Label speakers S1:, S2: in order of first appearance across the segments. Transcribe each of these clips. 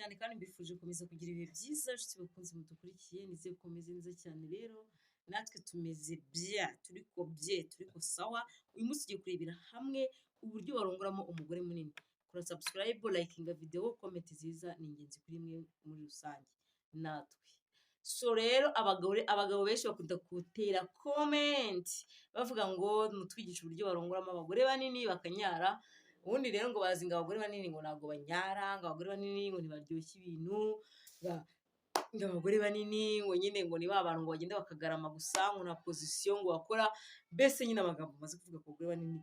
S1: Cyane kandi mbifuje gukomeza kugira ibihe byiza, inshuti bakunze mudukurikiye. Nizeye ko mumeze neza cyane. Rero natwe tumeze bien, turi ko bien, turi ko sawa. Uyu munsi tugiye kurebera hamwe uburyo barongoramo umugore munini. Kora subscribe, likinga video, comment nziza ni ingenzi kuri mwe muri rusange natwe. So rero abagabo benshi bakunda gutera comment bavuga ngo mutwigishe uburyo barongoramo abagore banini bakanyara. Ubundi rero ngo bazi ngo abagore banini ngo ntabwo banyara, ngo abagore banini ngo ntibaryoshye ibintu, ngo abagore banini ngo nyine ngo ni ba bantu ngo bagenda bakagarama gusa, ngo nta position ngo bakora. Mbese nyine amagambo maze kuvuga ku bagore banini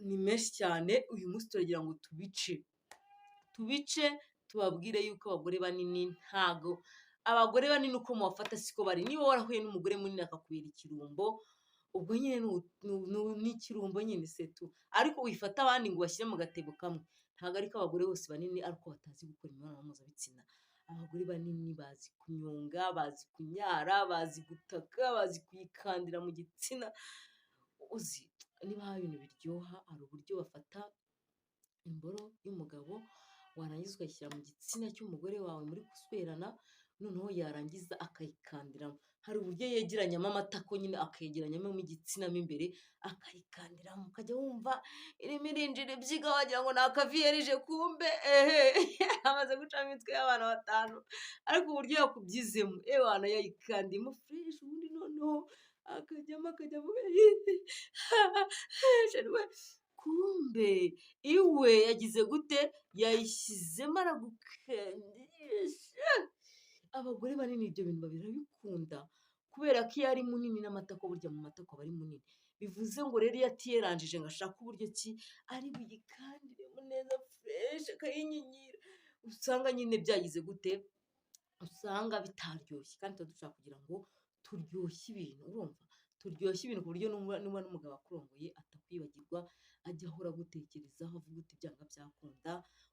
S1: ni menshi cyane. Uyu munsi turagira ngo tubice, tubabwire yuko abagore banini, ntago abagore banini uko mubafata siko bari. Niba warahuye n'umugore munini akakubera ikirumbo, ubwo nyine ni ikirumbo nyine setu. Ariko wifata abandi ngo ubashyire mu gatebo kamwe. Ntabwo ariko abagore bose banini ariko batazi gukora imibonano mpuzabitsina. Abagore banini bazi kunyonga, bazi kunyara, bazi gutaka, bazi kuyikandira mu gitsina. Uzi niba hari ibintu biryoha, hari uburyo bafata imboro y'umugabo, warangiza ukayishyira mu gitsina cy'umugore wawe muri guswerana, noneho yarangiza akayikandiramo. Hari uburyo yegeranyamo amatako nyine, akayegeranyamo igitsina mo imbere, akayikandiramo, ukajya wumva irimo irinjira ibyiga, wagira ngo ni akaviyerije, kumbe ehe amaze gucamo imitwe y'abantu batanu. Ariko uburyo yakubyizemo, ewana yayikandiyemo fresh, ubundi noneho akajyamo, akajya avuga "chéri we", kumbe iwe yagize gute? Yayishyizemo, aragukandisha. Abagore banini ibyo bintu barabikunda, kubera ko iyo ari munini n'amatako, burya mu matako aba ari munini. Bivuze ngo rero iyo atiyeranjije ngo ashake uburyo ki ari buyikandiremo neza fresh, akayinyinyira, usanga nyine byagize gute? Usanga bitaryoshye. Kandi tuba dushaka kugira ngo turyoshye ibintu, urumva, turyoshye ibintu ku buryo nuba n'umugabo akurongoye atakwibagirwa, ajya ahora agutekerezaho, avuga uti: "Byanga byakunda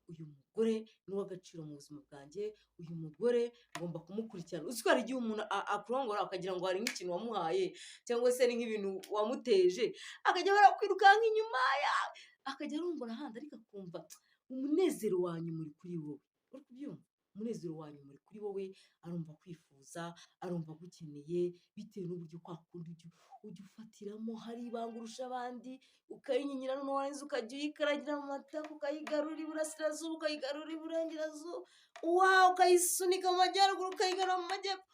S1: uyu mugore ni uw'agaciro mu buzima bwanjye, uyu mugore ngomba kumukurikirana." Uzi ko hari igihe umuntu akurongora akagira ngo hari nk'ikintu wamuhaye, cyangwa se ari nk'ibintu wamuteje, akajya ahora kwirukanka inyuma, akajya arongora ahandi, ariko akumva umunezero wa nyuma uri kuri wowe. Uri kubyumva? Umunezero wa nyuma uri kuri wowe. Arumva kwifuza, arumva agukeneye, bitewe n'uburyo kwa kundi ujya ufatiramo, hari ibanga urusha abandi, ukayinyinyira, noneho warangiza ukajya uyikaragira mu matako, ukayigarura iburasirazuba, ukayigarura iburengerazuba, wa ukayisunika mu majyaruguru, ukayigarura mu majyepfo.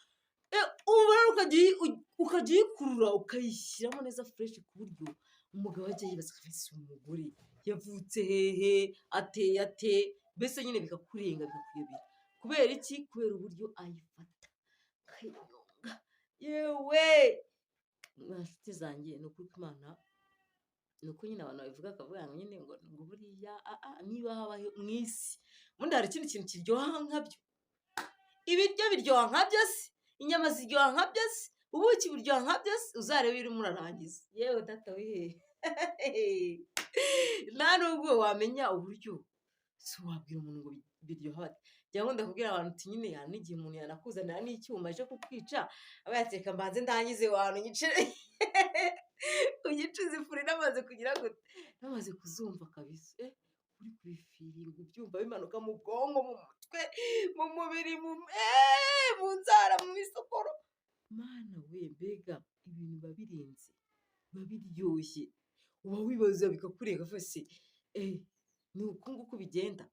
S1: Ubu rero ukajya uyikurura, ukayishyiramo neza fresh, ku buryo umugabo ajya yibaza ese umugore yavutse hehe, ateye ate? Mbese nyine bikakurenga, bikakuyobera. Kubera iki? Kubera uburyo ayifata, akayinyonga. Yewe mwa nshuti zanjye, ni ukuri ko Imana, ni uko nyine abantu babivuga, bakavuga ngo nyine ngo buriya niba habaho mu isi, ubundi hari ikindi kintu kiryoha nkabyo? Ibiryo biryoha nkabyo se? Inyama ziryoha nkabyo se? Ubuki buryoha nkabyo se? Uzarebe urimo urarangiza, yewe data we, nta nubwo wamenya uburyo si wabwira umuntu ngo biryoha bate. Njya nkunda kubwira abantu uti: "Nyine hari n'igihe umuntu yanakuzanira n'icyuma aje kukwica, aba yateka mbanze ndangize wantu nyicire unyicuze ifuri namaze kugira gute, namaze kuzumva kabisa." Uri kubifeelinga, ubyumva bimanuka mu bwonko, mu mutwe, mu mubiri, mu nzara, mu misokoro. Mana we, mbega ibintu biba birenze, biba biryoshye, uba wibaza bikakurenga se. Ni uku nguku bigenda.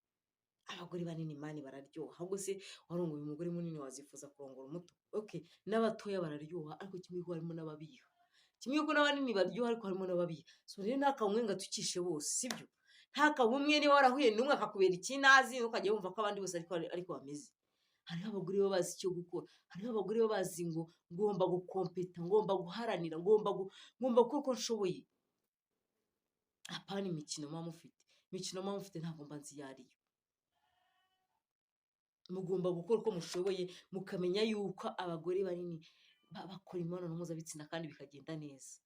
S1: Abagore banini man bararyoha. Ahubwo se warongoye umugore munini, wazifuza kurongora umuto? Okay, n'abatoya bararyoha, ariko kimwe ko harimo n'ababiha, kimwe ko n'abanini baryoha, ariko harimo n'ababiha. So rero ntakabe umwe ngo atukishe bose, sibyo? Ntakabe umwe. Niba warahuye n'umwe akakubera ikinazi, ntukajye wumva ko abandi bose ariko bameze. Hariho abagore baba bazi icyo gukora, hariho abagore baba bazi ngo ngomba gukompeta, ngomba guharanira, ngomba gukora uko nshoboye. Apana imikino muba mufite. Imikino muba mufite ntabwo mba nzi iyo ariyo. Mugomba gukora uko mushoboye, mukamenya yuko abagore banini bakora imibonano mpuzabitsina kandi bikagenda neza,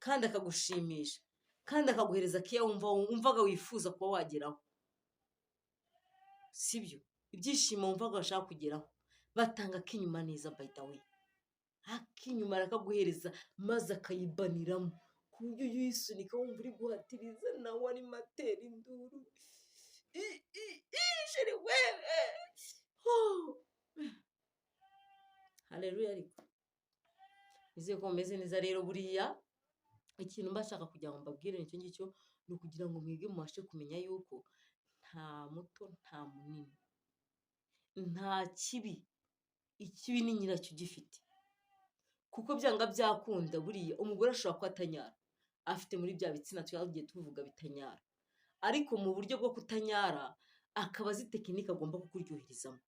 S1: kandi akagushimisha, kandi akaguhereza keya wumva wumvaga wifuza kuba wageraho, sibyo? Ibyishimo wumvaga bashaka kugeraho, batanga ak'inyuma neza. By the way, ak'inyuma arakaguhereza, maze akayibaniramo ku buryo ujya uyisunika wumva uri guhatiriza, nawe arimo atera induru: "I, i, i, chéri we!" Haleluya. Ariko nizeye ko mumeze neza. Rero buriya ikintu mba nshaka kugira ngo mbabwire nicyo ngicyo, ni ukugira ngo mwige mubashe kumenya yuko nta muto, nta munini, nta kibi. Ikibi ni nyiracyo ugifite, kuko byanga byakunda buriya umugore ashobora kuba atanyara, afite muri bya bitsina twagiye tuvuga bitanyara, ariko mu buryo bwo kutanyara akaba azi technique agomba kukuryoherezamo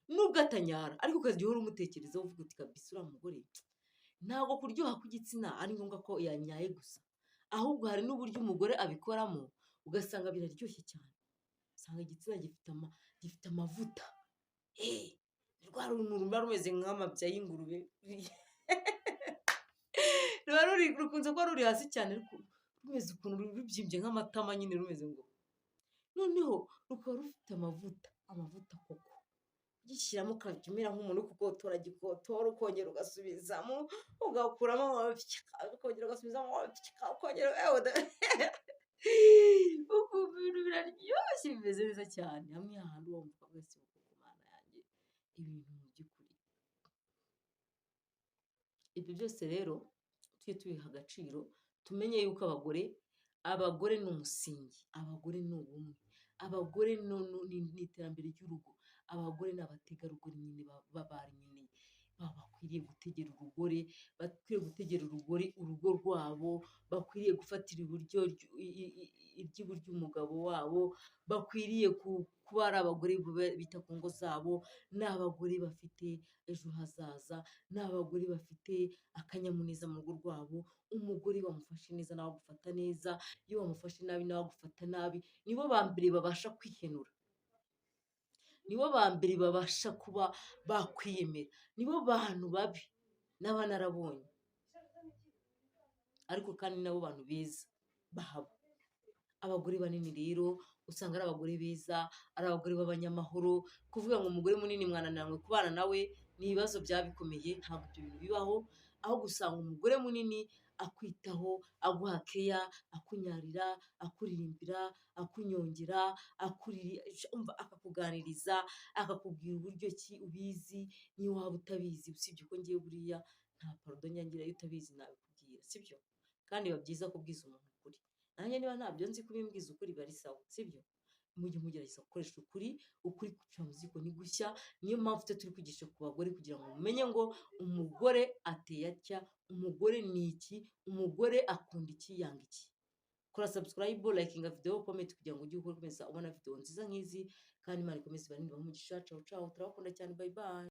S1: nubwo atanyara, ariko ukajya uhora umutekerezaho uvuga uti: "Kabisa uriya mugore." Ntabwo kuryoha kw'igitsina ari ngombwa ko yanyaye gusa, ahubwo hari n'uburyo umugore abikoramo ugasanga biraryoshye cyane. Usanga igitsina gifite amavuta, rwa runtu ruba rumeze nk'amabya y'ingurube, ruba ruri rukunze kuba ruri hasi cyane, ariko rumeze ukuntu rubyimbye nk'amatama nyine, rumeze ngo noneho rukaba rufite amavuta, amavuta koko. Ugishyiramo ukajya umera nk'umuntu uri kugotora gikotora, ukongera ugasubizamo, ugakuramo, ukongera ugasubizamo, ukongera, ukumva ibintu biraryoshye, bimeze neza cyane. Hamwe hahandi wumva ukavuga ati: "Koko Mana yanjye, ibintu mu by'ukuri." Ibyo byose rero tujye tubiha agaciro, tumenye yuko abagore ni umusingi, abagore ni ubumwe, abagore ni iterambere ry'urugo, abagore ni abategarugori nyine b'abari nyine bakwiriye gutegera urugore, bakwiriye gutegera urugori urugo rwabo, bakwiriye gufatira iburyo iry'iburyo umugabo wabo, bakwiriye kuba ari abagore bita ku ngo zabo, ni abagore bafite ejo hazaza, ni abagore bafite akanyamuneza mu rugo rwabo. Umugore wamufashe neza nawe agufata neza, iyo wamufashe nabi nawe agufata nabi. Nibo ba mbere babasha kwihenura, nibo ba mbere babasha kuba bakwiyemera, nibo bantu babi naba narabonye, ariko kandi nabo bantu beza bahaba. Abagore banini rero usanga ari abagore beza, ari abagore b'abanyamahoro. Kuvuga ngo umugore munini mwananiranywe kubana nawe ni ibibazo byaba bikomeye, ntabwo ibyo bintu bibaho. Aho gusanga umugore munini akwitaho, aguha keya, akunyarira, akuririmbira, akunyongera, akakuganiriza, akakubwira uburyo ki ubizi niyo waba utabizi. Usibye ko ngewe buriya nta pardon nyangira, iyo utabizi nabikubwira, sibyo? Kandi biba byiza kubwiza umuntu ukuri. Nanjye niba ntabyo nzi, kubimbwiza ukuri biba ari sawa, sibyo? Mujye mugerageza gukoresha ukuri. Ukuri guca mu ziko ntigushya. Niyo mpamvu twe turi kwigisha ku bagore kugira ngo mumenye ngo umugore ateye atya, umugore ni iki, umugore akunda iki, yanga iki. Kora subscribe, likinga video, comment, kugira ngo ujye ukomeza ubona video nziza nk'izi. Kandi Imana ikomeze ibarinde, umugisha. Ciao ciao, turabakunda cyane, bye bye.